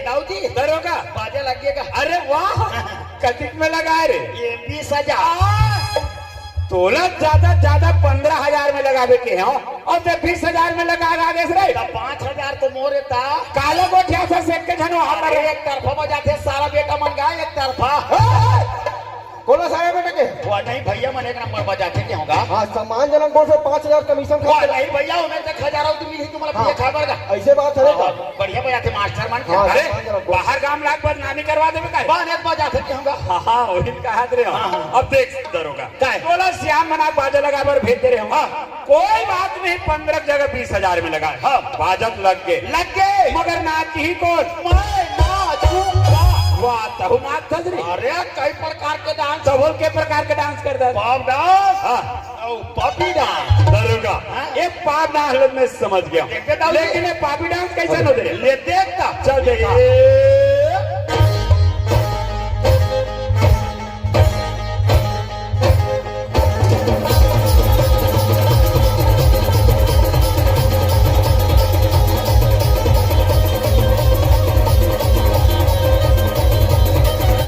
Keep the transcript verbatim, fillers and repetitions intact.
दाऊ जी, दरोगा। बाजा लग गया का? अरे वाह, कतिक में लगाए रे? ये बीस हजार। तोला ज्यादा ज्यादा पंद्रह हजार में लगावे के हे, अउ ते बीस हजार में लगा आगे रे। त पाँच हजार तो मोरे ता। काला गोठिया से सेक के झनो हमर अरे एक तरफा बजाथे सारा बेटा मन गा, एक तरफा। कोन सारा बेटा के? वो नहीं भैया, मन एक नंबर बजाथे के होगा। हाँ, सम्मानजनक बोल से पाँच हजार कमीशन वो खाते। नहीं भैया, उन्हें तक हजार और तुम ही तुम्हारा हाँ। पिए खा पड़ेगा। ऐसे बात है हाँ, का? बढ़िया बजाथे मास्टर मन के। हाँ, अरे, सम्मानजनक बोल। बाहर गांव लाग बदनामी करवा देवे का? बाने बजाथे के होगा। हाँ, हाँ, वही कहा रे। हाँ, हाँ। अब देख दरोगा। काय? बोला श्याम मना बाजा लगा बर भेज दे रहे हो। हाँ। कोई बात नहीं, पंद्रह जगह बीस हजार में लगा। हाँ। बाजत लग गए। लग गए। मगर नाच ही कौन? मैं नाचूंगा। वाह, तहु नाच धजरी। अरे, कई प्रकार के डांस। सबल के प्रकार के डांस कर दे। Pop dance. हाँ। और पॉपी डांस। दरोगा, हाँ। एक पॉप डांस में समझ गया। देख के डांस। लेकिन ये पॉपी डांस कैसे हो दे? ले देखता। चल देखा।